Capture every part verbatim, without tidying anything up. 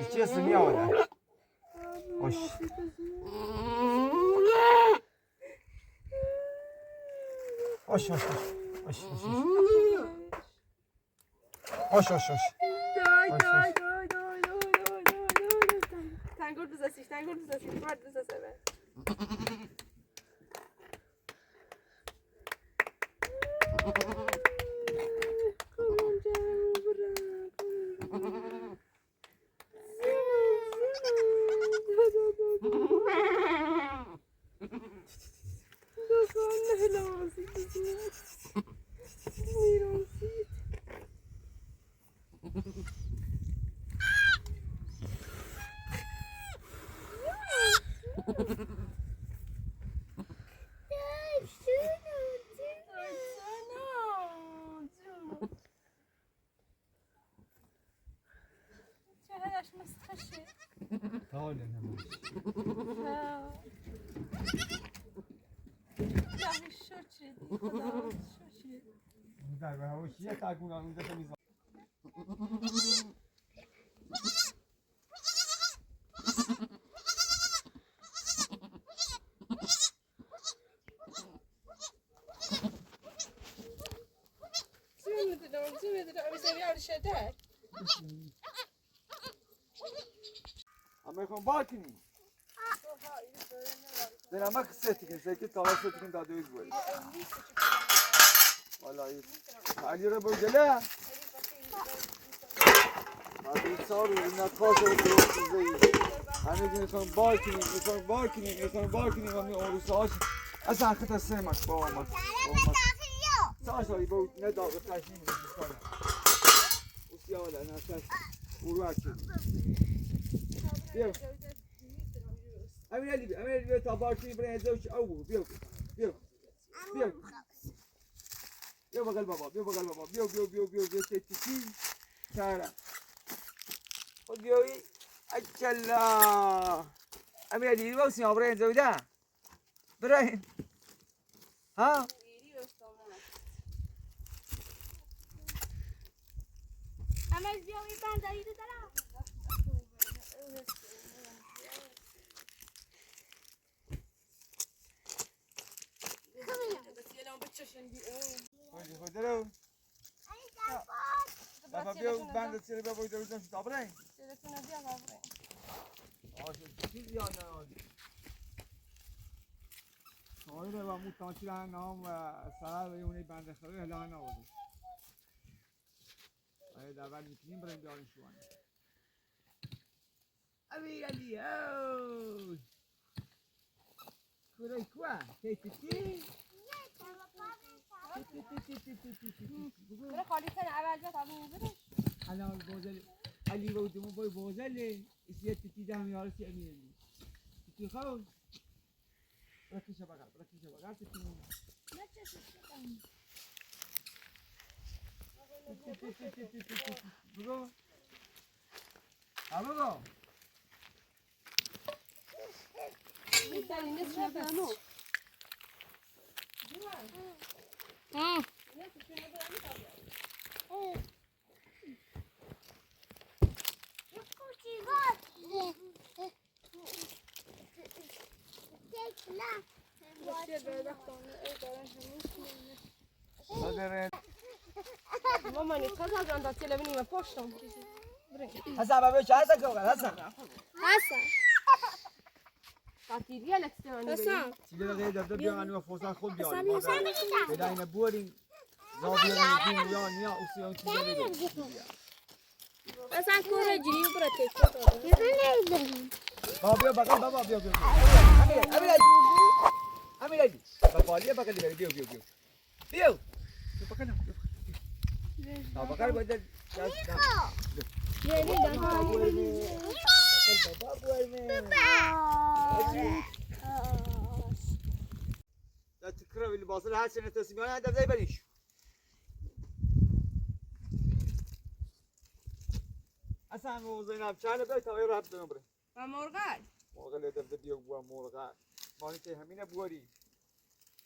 İçine sığmıyor öyle. Hoş. Hoş, hoş, hoş. Hoş, hoş, hoş. Hoş, hoş, hoş. Дай, дай, дай, дай, дай, дай, дай, дай, дай. Tanga bize sik, tanga bize sik, var bize sever. Come on, Jerry, bırak, come on. Tað er sum at skrækja. Tá er tað nemmast. Ja. Ja, vit skjóta, vit skjóta. Hon der, hon har jo ikke gjort det, hun har, hun har Zoom it down, zoom it down. Hvis jeg vil ha det skjedd der. Amerikan bakini. Den ama kısa tikin, sekiz tava tikin daha düz böyle. Vallahi. Ali Rebo gele. Abi sağ olun, ne kadar zor. Hani gün son bakini, son bakini, son bakini, mami onu sağ. Asa kıta semak, baba mak. Sağ sağ bu ne dalga taşıyın. Usiya wala na tashi. Ruwa ce. Biyo. Amina libi, amina libi ta barki ibrahim zauci awu. Biyo. Biyo. Biyo. Biyo bagal baba, biyo bagal baba. Biyo, biyo, biyo, biyo, biyo, sai tiki. Tara. O biyo yi. Acalla. Amina libi, ba usiya ibrahim zauci da. Ibrahim. Ha? Ama biz bir alayım, ben de yürü de la. Hadi, hadi, hadi. Baba, biyo, ben de seni baba, bir de sen şu tabure. Aa, şu, şu, ya, ya, ya. Sonra da ben muhtaçlar nam ve saray ve yuni ben de saray helal olsun. Ay, da ben gideyim, ben bir şu an. Abi, abi, oh. Kuru kwa, tete. Bırak, Ali, sen evvel bak, abi, bırak. Ana, güzel. Ali, bu dumu boy güzel. İsiyet titi dam yarısı eminim. Titi khaw. Bırak işe bakar, bırak işe bakar. Titi. Bro. Alo, bro. Hmm. Mamma, ni kaza ganda tele vini me pošto. Hasa, baba, hasa, hasa. Hasa. Tatili ya letse mani. Hasa. Sile da gayda da biyo anu fosa khol biyo. Hasa, hasa. Eda ina boring. Za biyo ni ya ni ya usi on tile. Hasa, kore jiri upra te. Hasa, ne ibrahim. بابا، بیا بغل، بابا، بیا، بیا، بیا. امیر، امیر علی. امیر علی. بابا، بیا بغل، بیا، بیا، بیا. بیا. بیا بغل، بیا. بابا، بغل، بغل. بیا، بیا، بیا. بابا، بیا، بیا. بابا. لا تكره اللي باصلها عشان تسمعها، هذا زي بليش. حسن وزينب، شعلة بيتها وين راح بدنا نبرة؟ و مرغال. مرغال يا دبدب يا بوا مرغال. ما انت همينة بوري.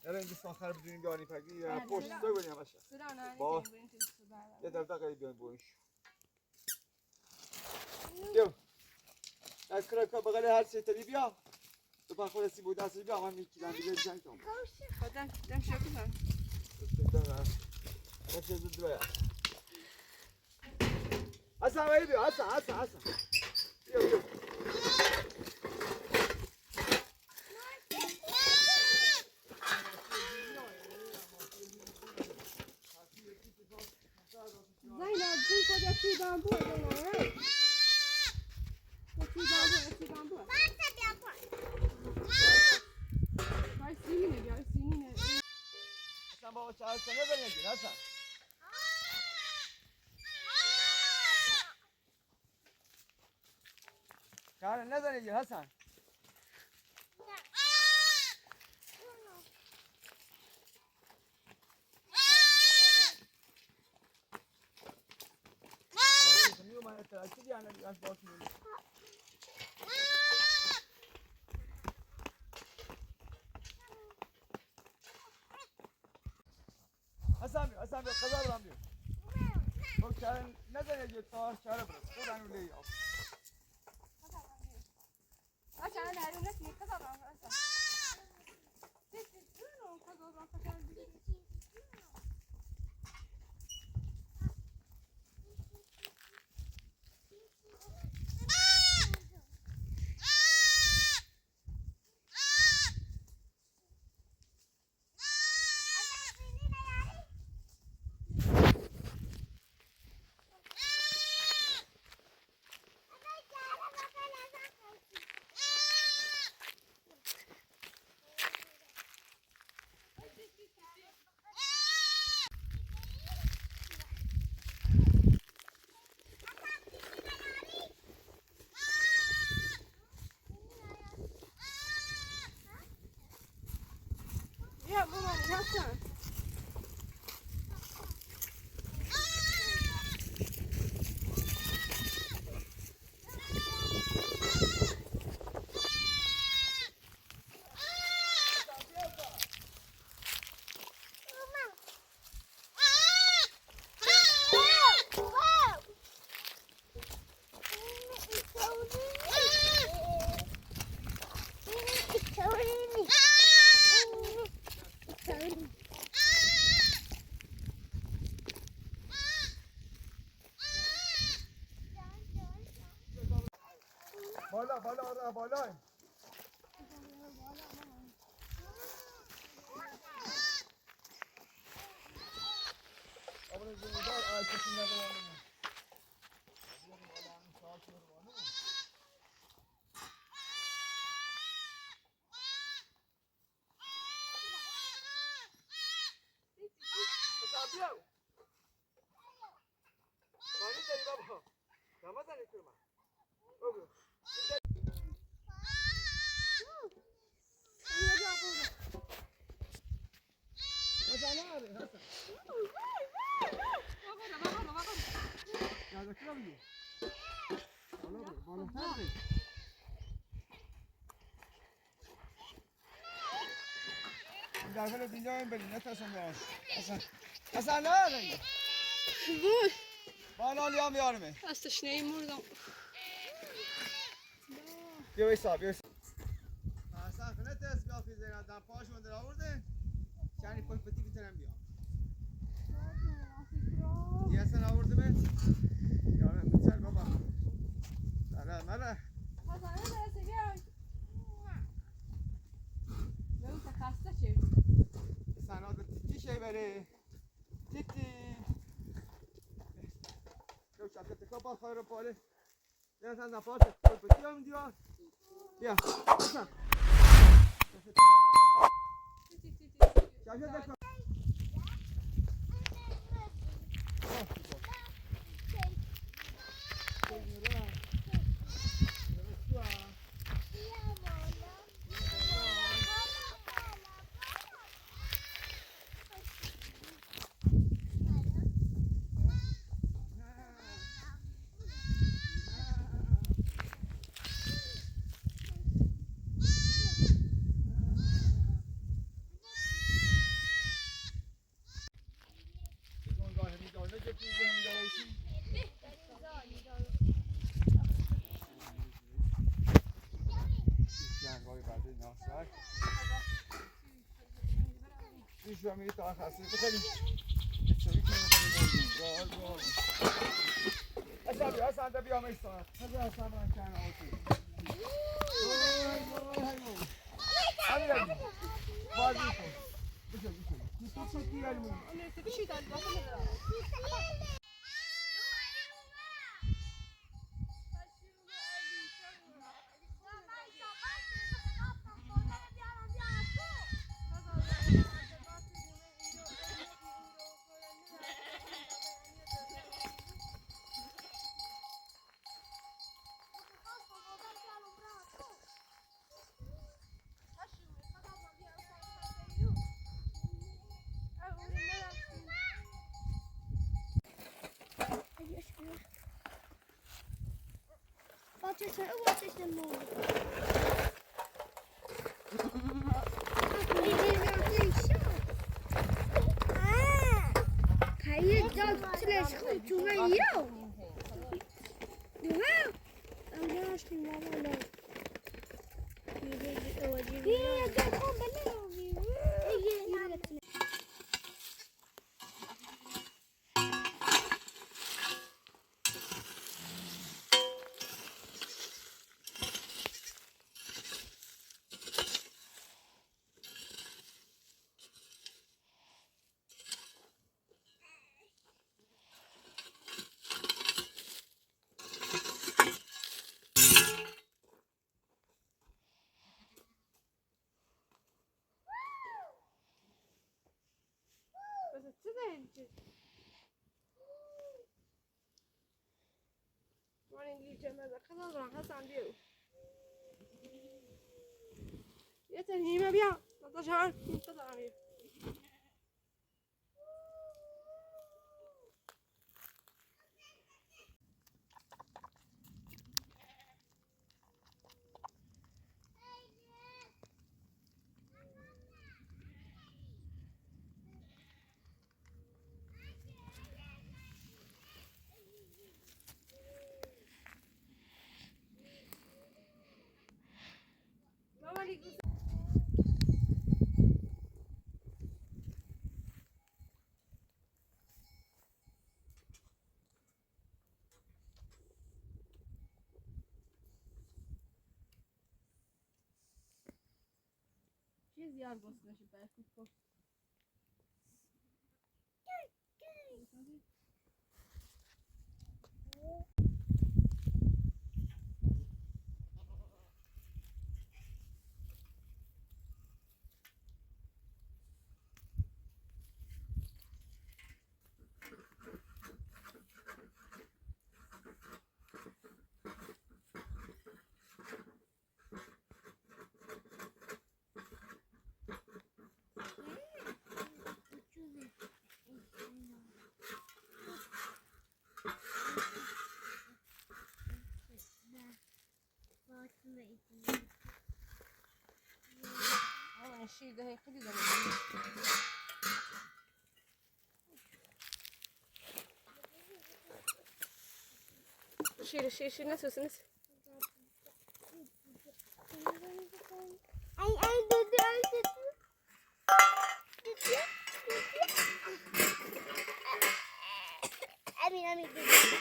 لا، لا، انت صخر بدون دوني فاقي. يا بوش، سوي يا باشا. با. يا دبدب قاعد يبين بوش. بیا. از کرا کا بغل هر سه تری بیا. تو با خود سی بود دست بیا، من می‌کیلم دیگه جنگ کنم. خودم، دم شو بزن. دم شو زود بیا. حسن، ولی بیا، حسن، حسن، حسن. بیا، بیا. زینب، جون کجا چی بامبو، زینب، ها؟ چی بامبو، چی بامبو؟ بای سینینه، بیا سینینه. حسن بابا، چهار سنه داری، حسن. چهار نزنه، حسن. حسن بیا، حسن بیا، قضا برام بیا. بابا چهار نزنه، یه تا چهار برو. تو دانو لی آب. بالا، بالا، آره، بالا. در حال دنیا این برین، نترسم یا. اصلاً، اصلاً نه آدمی. وای. بالا علی هم یارمه. از تشنگی مردم. بیا ویسا، بیا ویسا. اصلاً خیلی ترس بیا فیزه ندم. پاشون در آورده. شانی پای پتی بیترم بیا. یه سن آورده به. یا من بچر بابا. مره، مره. حسن، بیا. بگو که خسته چه؟ سناد تیتی شی بره. تیتی. تو شکر تکا با خیر پاله. Tienes anda, forza, colpo, tira un tiro. Via. Forza. Morning, little mother. Come on, come on, come on. Natasha, come on. Şiir, şiir, şiir, nasıl, nasıl? Ay, ay, dur, dur, ay, dur. Amin, amin, dur.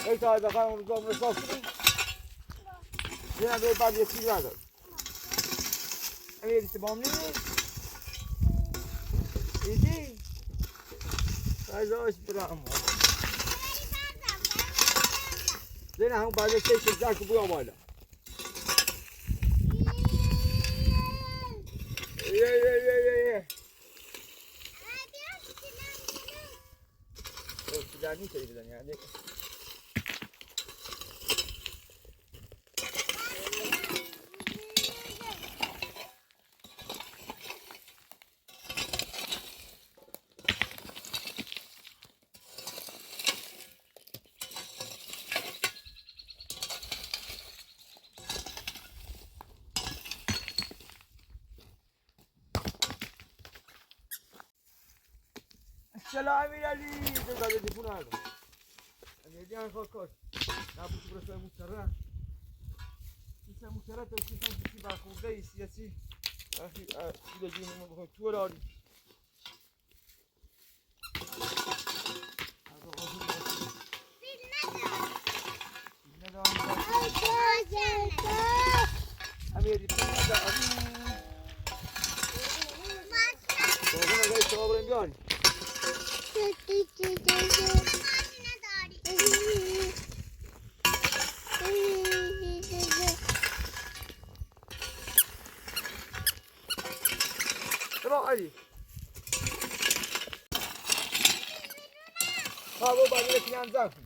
Ey, tabii, bakalım, bu da bunu soksun. Yine bir bal yetkili vardı. Ey, işte, bomlu. İyi. Faz hoje, pelo amor. Zena, um bal yetkili, já que bu yamayla. Ey, ey, ey, ey, ey, ey. Yok, silahını sevdiler yani. Selam aleyküm. Dur, dur, dur, bu nerede? Ne diyorsun, korkor? Ya bu burası muhtara. Kimse muhtara da kimse bir şey var. Burada istiyorsun. Akı, a, bir de cümle bu tuğra. Tamam, hadi. Ha, bu bacı da filan zaten.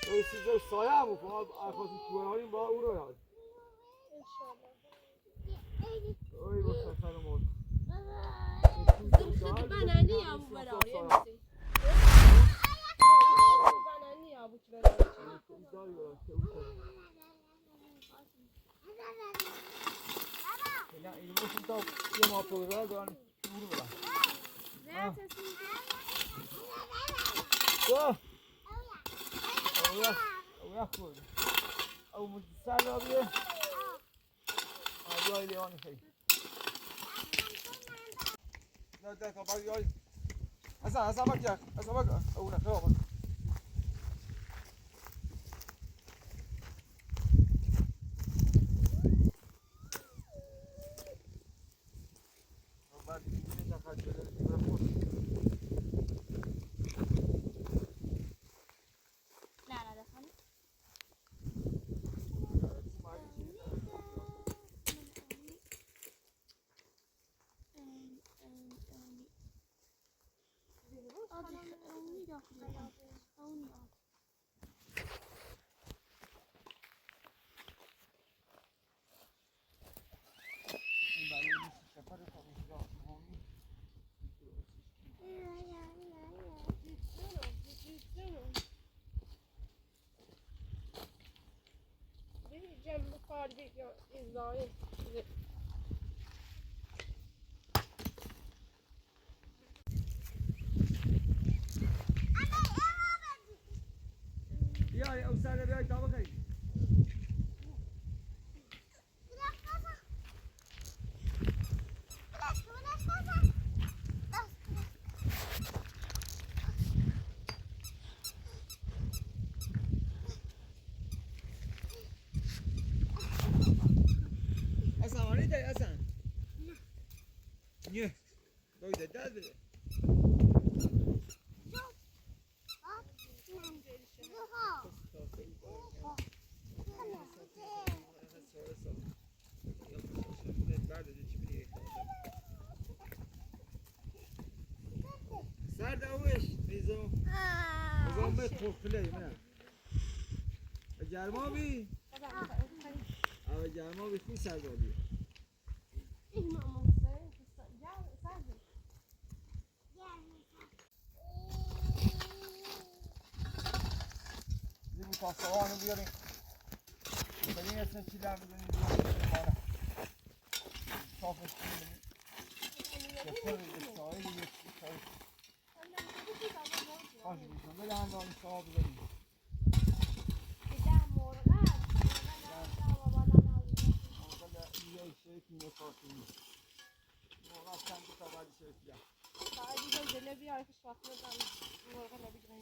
Ey, siz de saya mı? Bana arkasını tuvalarım, bana uğrar yani. İnşallah. Oy, bak, bakalım oldu. Zımsız bana niye bu var abi, yemesi? Bana niye bu var abi? Ya, elimi şurada yem atıyorlar, ben vururlar. Neredesin? Go. Allah, Allah korusun. Abu, sen ne yapıyorsun? Abi, öyle yani şey. Nerede kapat yol? Hasan, Hasan bak ya. Hasan bak. Abu, ne kadar bak. Deyeceğim bu kardeşim İsrail. Ya, ya, o sen de bir ay daha bakayım. Hasan, var det der, Hasan? Nye. Doydu, gel bile. سرد اوش، میزو. میزو به پخله‌ای، نه. گرما بی. آه، گرما بی، خوب سرد بی. Biz bu taslalarını bir yere senin yerine çiler bir yere bir yere bana. Çok hoş değil. Yaparız, sahil geçtik, sahil. Bak, böyle hangi sağ bir yere. Orada da iyi şey kim yok olsun. Orada sen bu kadar bir şey ya. Daha bir de böyle bir arkadaş farklı da orada bir gün.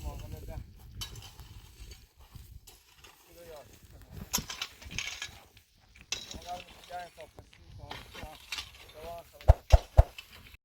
Olmadı ne de. Şuraya. Onlar bir tane tatlısı, tatlısı. Tamam, tamam.